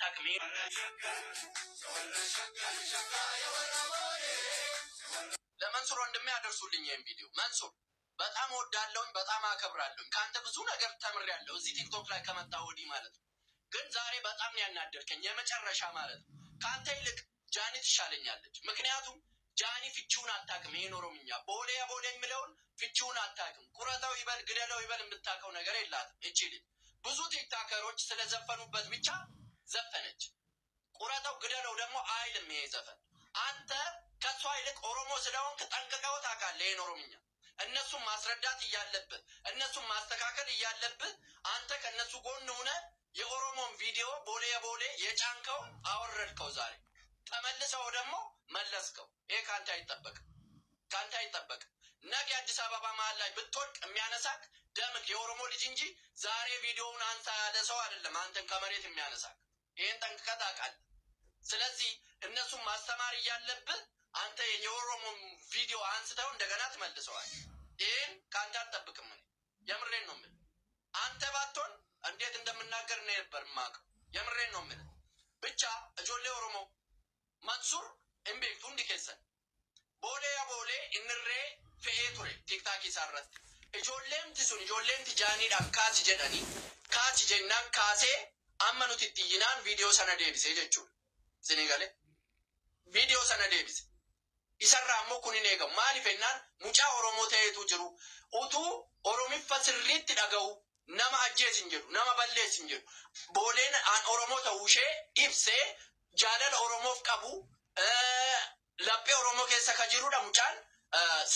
አታውቅም። ለመንሱር ወንድሜ ያደርሱልኝ ይህን ቪዲዮ። መንሱር በጣም ወዳለሁኝ፣ በጣም አከብራለሁኝ። ከአንተ ብዙ ነገር ተምሬያለሁ እዚህ ቲክቶክ ላይ ከመጣ ወዲህ ማለት ነው። ግን ዛሬ በጣም ነው ያናደድከኝ፣ የመጨረሻ ማለት ነው። ከአንተ ይልቅ ጃኒ ትሻለኛለች። ምክንያቱም ጃኒ ፍቺውን አታውቅም። ይሄን ኦሮምኛ ቦሌ ቦሌ የሚለውን ፍቺውን አታውቅም። ቁረጠው ይበል ግደለው ይበል የምታውቀው ነገር የላትም። እቺ ልጅ ብዙ ቲክታከሮች ስለዘፈኑበት ብቻ ዘፈነች። ቁረጠው ግደለው ደግሞ አይልም ይሄ ዘፈን። አንተ ከእሷ ይልቅ ኦሮሞ ስለሆንክ ጠንቅቀው ታውቃለህ ይሄን ኦሮምኛ። እነሱን ማስረዳት እያለብህ፣ እነሱን ማስተካከል እያለብህ፣ አንተ ከእነሱ ጎን ሆነ የኦሮሞን ቪዲዮ ቦሌ ቦሌ የጫንከው አወረድከው። ዛሬ ተመልሰው ደግሞ መለስከው። ይሄ ከአንተ አይጠበቅም፣ ከአንተ አይጠበቅም። ነገ የአዲስ አበባ መሀል ላይ ብትወድቅ የሚያነሳክ ደምክ የኦሮሞ ልጅ እንጂ ዛሬ ቪዲዮውን አንሳ ያለ ሰው አይደለም አንተን ከመሬት የሚያነሳክ። ይህን ጠንቅቀህ ታውቃለህ። ስለዚህ እነሱን ማስተማር እያለብህ አንተ የኦሮሞ ቪዲዮ አንስተው እንደገና ትመልሰዋል። ይህን ከአንተ አልጠብቅም። እኔ የምሬን ነው የምልህ። አንተ ባትሆን እንዴት እንደምናገር እኔ ነበር የማውቀው። የምሬን ነው የምልህ። ብቻ ijoollee Oromoo መንሱር hin beektu hundi keessan boolee yaa boolee innirree fe'ee ture TikTokii isaa irratti. Ijoolleemti sun ijoolleemti jaaniidhaan kaasi jedhanii kaasi jennaan kaasee amma nuti itti iyyinaan viidiyoo sana deebisee jechuudha. Isinii galee viidiyoo sana deebise. Isarraa ammoo kun hin eegamu. Maaliif jennaan mucaa Oromoo ta'etu jiru. Utuu Oromiffa sirriitti dhaga'u nama ajjeesi hin jedhu, nama balleessi hin jedhu. Booleen aan Oromoo ta'uu ishee ibsee jaalala Oromoof qabu, laphee Oromoo keessa ka jirudha mucaan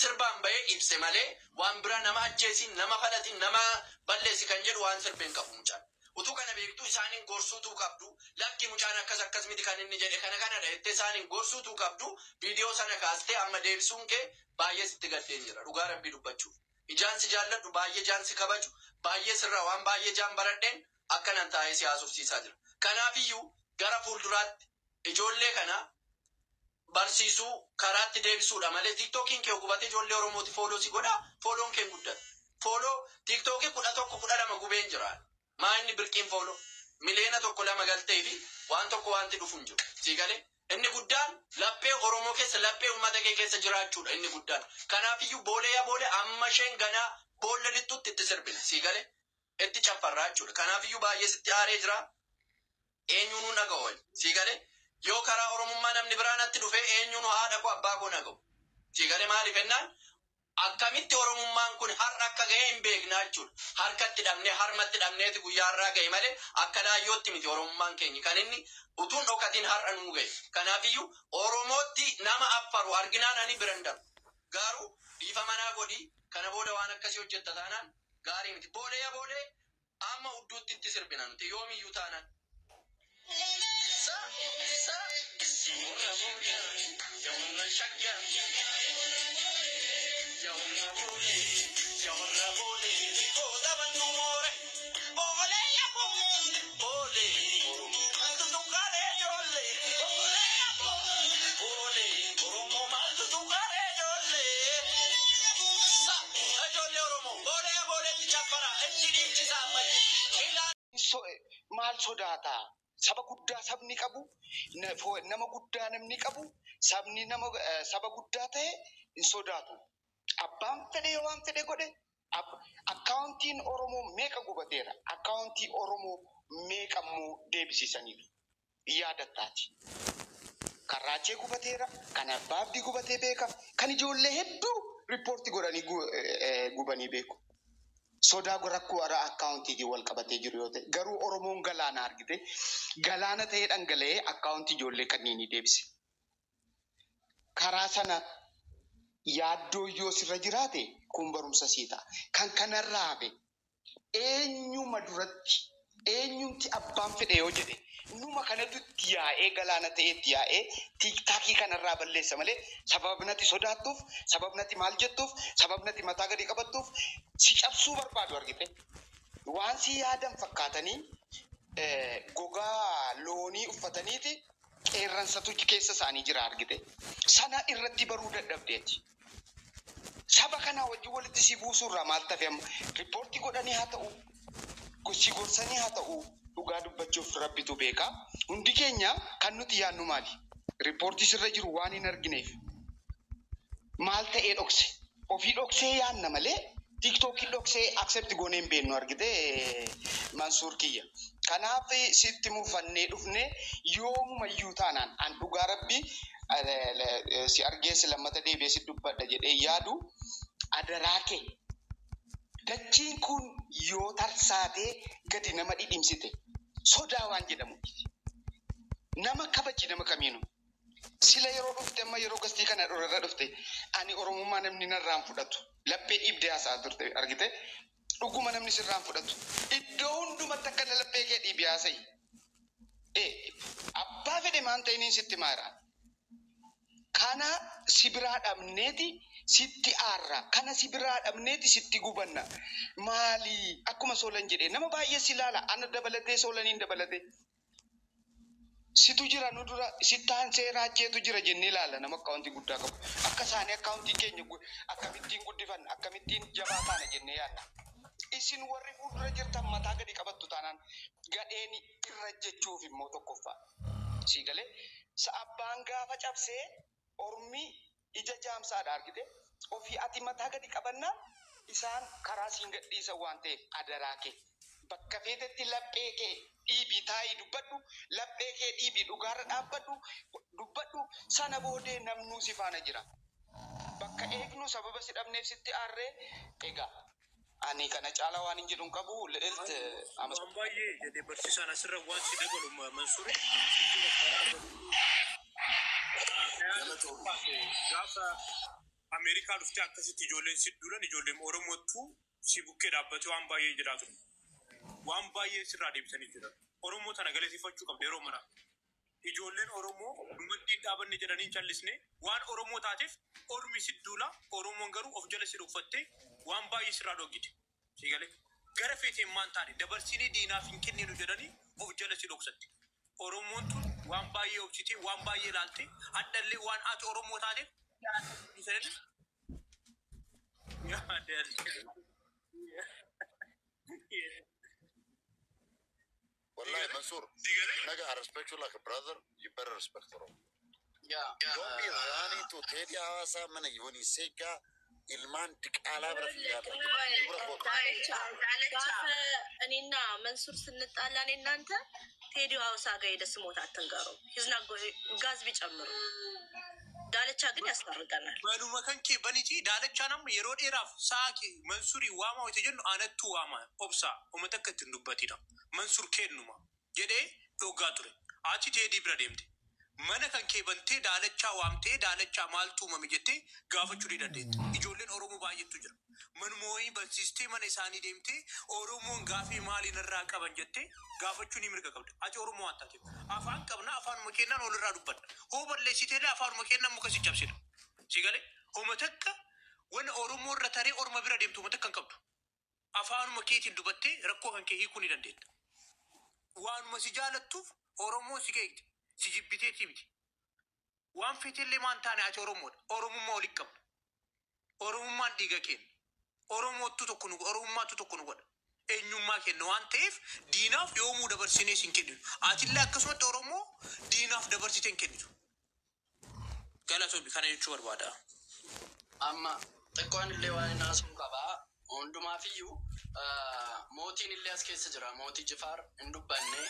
sirbaan bahee ibse malee waan biraa nama ajjeesiin, nama falatiin, nama balleessi kan jedhu waan sirbeen qabu mucaan. Utuu kana beektuu isaaniin gorsuutuu qabdu, lakki mucaan akkas akkas miti kan inni jedhe kana kanadha jettee isaaniin gorsuutuu qabdu, viidiyoo sana kaastee amma deebisuun kee baay'ee sitti gaddeen jira dhugaa rabbii dubbachuuf. Ijaan si jaalladhu, baay'ee jaan si kabaju, baay'ee sirraa waan baay'ee jaan baradheen akkanan taa'ee si haasofsiisaa jira. Kanaafiyyuu gara fuulduraatti ijoollee kana barsiisuu karaatti deebisuudha malee TikTokiin kee gubatee ijoollee Oromooti follow si godhaa, follown kee guddata. Follow TikTokii 11 12 gubeen jira. Maa inni birqiin follow miliyoona 1 2 galtee fi waan tokko wanti dhufu hin jiru. Sii galee inni guddaan laphee Oromoo keessa, laphee uummata kee keessa jiraachuudha inni guddaan. Kanaafiyyuu boolee yaa boolee amma isheen ganaa boolla lixxutti itti sirbina. Sii galee itti caffarraa jechuudha. Kanaafiyyuu baay'ee sitti aaree jira. Eenyuunuu naga'u sii galee yoo karaa Oromummaa namni biraa natti dhufee eenyuun haadha koo abbaa koo naga'u. Sii galee maaliif jennaan akkamitti Oromummaan kun har'a akka ga'e hin beeknaa jechuudha. Harkatti dhabnee harmatti dhabneeti guyyaa har'aa ga'e malee akka laayyootti miti Oromummaan keenya kan inni utuun dhokatiin har'a nuu ga'e. Kanaafiyyuu Oromootti nama affaru arginaan ani biran darbu. Garuu dhiifa manaa godhii kana booda waan akkasii hojjetta taanaan gaarii miti. Boolee yaa boolee amma hudduutti itti sirbina nuti yoomiyyuu taanaan. Sa sa warra boolee yaa warra boolee koo taphannu moore boolee yaa boolee boolee Oromoo maaltu tuqaalee ijoollee boolee yaa boolee Oromoo maaltu tuqaalee ijoollee sa ijoollee Oromoo boolee yaa booleetti chappara inni dhiichisa ammayyuu ilaa. Maal sodaataa? Saba guddaa sabni qabu, nama guddaa namni qabu, sabni nama saba guddaa ta'e hin sodaatu. Abbaan fedhe yoo waan fedhe godhe accountiin Oromoo meeqa gubateera? Accountii Oromoo meeqa immoo deebisisaniiru? Yaadattaati. Kan Raachee gubateera, kan Abbaa Abdii gubatee beeka, kan ijoollee hedduu report godhanii gubanii beeku. Sodaa rakkoo hara accountiitiin wal qabatee jiru yoo ta'e garuu Oromoon galaana argite galaana ta'ee dhangala'ee accountii ijoollee kanneenii deebise. Karaa sana yaaddoo yoo sirra jiraate kun barumsa sii ta'a. Kan kanarraa hafe eenyuma duratti eenyumti abbaan fedhe yoo jedhe numa kanatu itti yaa'ee galaana ta'ee itti yaa'ee TikTokii kanarraa balleessa malee sababnati sodaattuuf, sababnati maal jettuuf, sababnati mataa gadi qabattuuf si cabsuu barbaadu argite. Waan si yaadan fakkaatanii gogaa loonii uffataniiti qeerransatu keessa isaanii jira argite. Sana irratti baruu dadhabdeeti. Saba kanaa wajjin walitti si buusuurraa maal tafe amma report godhanii haa ta'u, si gorsanii haa ta'u. Dhugaa dubbachuuf Rabbitu beeka. Hundi keenya kan nuti yaadnu maali? Riippoortii sirra jiru waan hin argineef. Maal ta'ee dhokse? Ofii dhoksee yaadna malee TikTokii dhoksee accept goonee hin beeknu, argite, Mansuur kiyya. Kanaaf sitti mufannee dhufne. Yoomumayyuu taanaan an dhugaa Rabbi si argeesse lammata deebi'ee si dubbadha jedhee yaadu. Adaraa kee, dachiin kun yoo tarsaatee gadi nama dhidhimsite, sodaa waan jedhamu nama kabaji, nama kamiinu. Sila yeroo dhufte, amma yeroo gastii kana irra dhufte, ani Oromummaa namni narraan fudhatu laphee dhiibdee haasa'aa turte, argite. Dhuguma namni sirraan fudhatu. Iddoo hundumatti akkana laphee kee dhiibi haasa'i. Abbaa fedhe maan ta'iniin sitti maara. Kana si biraa dhabneeti sitti aarra. Kana si biraa dhabneeti sitti gubanna. Maali, akkuma Soolan jedhee, nama baay'ee si ilaala. Ana dabalatee, Soolaniin dabalatee. Situ jira nu dura, sittaan seeraacheetu jira jennee ilaala nama akkaawuntii guddaa qabu. Akka isaanii akkaawuntii keenya akkamittiin guddifanna, akkamittiin jabaa taana jennee yaadna. Isin warri fuuldura jirtan mataa gadi qabattu taanaan gadheen irra jechuuf immoo tokkoffaa. Sii galee, abbaan gaafa cabsee ormi ija jaamsaadha, argite. Ofii ati mataa gadi qabannaan isaan karaa siin gadhiisan waan ta'eef, adaraa kee, bakka feetetti laphee kee dhiibii taa'ii dubbadhu, laphee kee dhiibii dhugaarra dhaabbadhu dubbadhu. Sana boodee namnuu si faana jira. Bakka eegnu sababa si dhabneef sitti aarree. Egaa ani kana caalaa waan hin jedhu hin qabu. Li'ilt. Waan baay'ee jedhee barsiisaan. Asirra waan si dabalu, Mansuuri. Gaafa Ameerikaa dhuftee akkasitti ijoolleen si duulan, ijoolleen Oromootu si bukkee dhaabbatee waan baay'ee jedhaa ture. Waan baay'ee sirraa deebisanii jiran. Oromoo tana galateeffachuu qabda yeroo mara. Ijoolleen Oromoo dhumatti hin dhaabanne jedhanii hin callisne. Waan Oromoo taateef ormi si duula, Oromoon garuu of jala si dhokfattee waan baay'ee sirraa dhoggite. Si galee, gara feeteen maan taane dabarsinee diinaaf hin kenninu jedhanii of jala si dhoksatti. Oromoon tun waan baay'ee obsitee, waan baay'ee ilaalte, hadhallee waan ati Oromoo taateef jedhanii. Yaa Wallahi, Mansour, nigga, I respect you like a brother. You better respect Oromo. Don't be running to Teddy Hawasa, mana yoni sega, ilmaan diqaalaa bira fiigaa dubra kootu. Gaafa እኔና መንሱር ስንጣላ እኔ እናንተ ቴዲ ሀውሳ ጋር ሄደህ ስሞታ አትንገረው። ሂዝና ጋዝ ቢጨምሩ ዳለቻ ግን ያስታርቀናል። Manuma kan kee baniti. Daalachaa nama yeroo dheeraaf saaki Mansurii waamaa wayita jennu anattu waama, obsaa uummata akka ittiin dubbatidha. Mansur kennuma jedhee dhoggaa ture. Achi Teedii bira deemte. Mana kan kee bantee daalachaa waamtee, daalachaa maaltu uumame jettee gaafachuu ni dandeetta. Ijoolleen Oromoo baay'eetu jira. Manuma wayii barsiistee mana isaanii deemtee Oromoon gaafii maaliin irraa qaban jettee gaafachuu ni mirga qabda. Ati Oromoo waan taateef. Afaan qabna, afaanuma kennaan olirraa dubbanna. Hoo balleessiteellee afaanuma kennaan muka si cabsina. Si galee, homa takka wanna Oromoo irra taree orma bira deemtu homa takka hin qabdu. Afaanuma keetiin dubattee rakkoo kan kee hiikuu ni dandeetta. Waanuma si jaalattuuf Oromoo si keekte, si jibbiteetii miti. Waan feetellee maan taane ati Oromoodha. Oromummaa walitti qabna. Oromummaan dhiiga keenya. Oromootu tokko nu, Oromummaatu tokko nu godha. Eenyummaa kenna waan ta'eef diinaaf yoomuu dabarsinee sin kenninu. Atillee akkasumatti Oromoo diinaaf dabarsitee hin kennitu. Galatoomi, kana jechuu barbaada. Amma xiqqoon illee waan inni haasa'u qabaa. Hundumaafiyyuu mootiin illee as keessa jira. Mootii Jifaar hin dubbanne,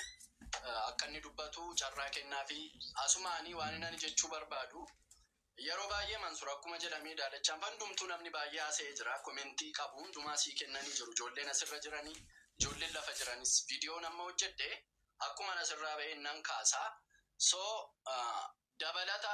akka inni dubbatu carraa kennaa fi asumaanii waan inni ani jechuu barbaadu. Yeroo baay'ee Mansur, akkuma jedhamee daalachaan hundumtuu namni baay'ee haasa'ee jira. Komentii qabu hundumaa sii kennanii jiru. Ijoolleen asirra jiranii, ijoolleen lafa jiranis viidiyoon amma hojjedhe akkuma asirraa ba'ee nan kaasaa. So dabalata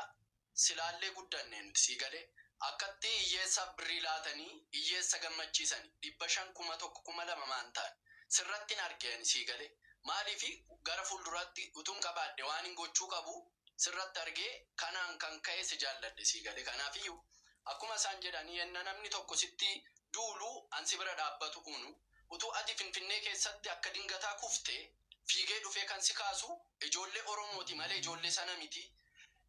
silaallee guddanne nuti, sii galee, akkatti hiyyeessaaf birrii laatanii hiyyeessa gammachiisanii 500, 1000, 2000 maan ta'an sirratti hin argeen, sii galee. Maaliifi gara fuulduraatti utuun qabaadhe waan hin gochuu qabu sirratti argee kanaan kan ka'e si jaalladhe, sii galee. Kanaafiyyuu akkuma isaan jedhanii, yenna namni tokko sitti duulu ansi bira dhaabbatu kunu, utuu ati Finfinnee keessatti akka dingataa kuftee fiigee dhufee kan si kaasu ijoollee Oromooti malee ijoollee sana miti.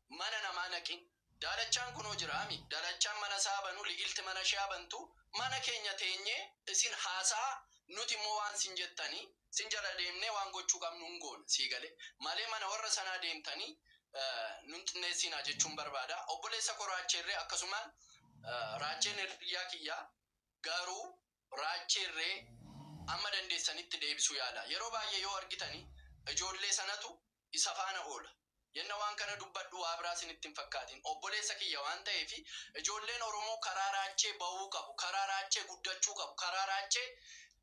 Mana namaa naqin. Daalachaan kunoo jiraami. Daalachaan mana isaa banu, liqilti mana ishee bantu, mana keenya teenyee isin haasaa. Nuti immoo waan sin jettanii sin jala deemnee waan gochuu qabnu hin goone, sii galee malee mana warra sanaa deemtanii nun xinneessinaa jechuun barbaada. Obboleessa koo Raacheerree akkasumaan, Raacheen hiriyyaa kiyyaa, garuu Raacheerree amma dandeessanitti deebisuu yaala. Yeroo baay'ee yoo argitanii ijoollee sanatu isa faana oola. Yenna waan kana dubbadhu waa biraa isinitti hin fakkaatin. Obboleessa kiyya waan ta'eef, ijoolleen Oromoo karaa Raachee bahuu qabu, karaa Raachee guddachuu qabu, karaa Raachee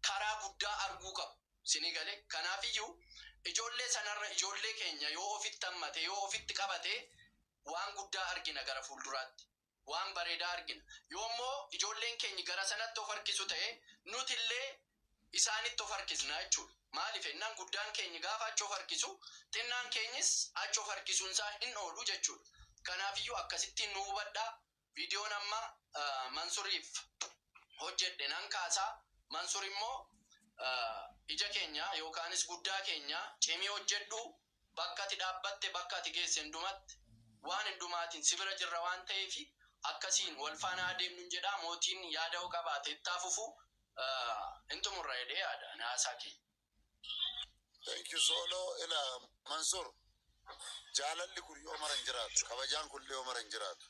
karaa guddaa arguu qabu. Sini galee? Kanaafiyyuu ijoollee sanarra ijoollee keenya yoo ofitti hammate, yoo ofitti qabate, waan guddaa argina gara fuulduraatti. Waan bareedaa argina. Yoo immoo ijoolleen keenya gara sanatti of harkisu ta'e, nuti illee isaanitti of harkisna jechuudha. Maaliif jennaan, guddaan keenya gaafa achi of harkisu, xinnaan keenyis achi of harkisuun isaa hin oolu jechuudha. Kanaafiyyuu akkasittiin nu hubadhaa. Viidiyoon amma Mansuriif hojjedhe nan kaasaa. Mansur immoo ija keenya yookaanis guddaa keenya, cimii hojjedhu. Bakka ati dhaabbatte, bakka ati geesse hundumatti, waan hundumaatiin si bira jirra waan ta'eef, akkasiin wal faana adeemnu jedhaa. Mootiin yaada hoo qabaate itti fufu, hin xumurra jedhee yaada naasaa keenya. Thank you, Solo. Ila Mansur. Jaalalli kun yoo mara hin jiraatu. Kabajaan kun yoo mara hin jiraatu.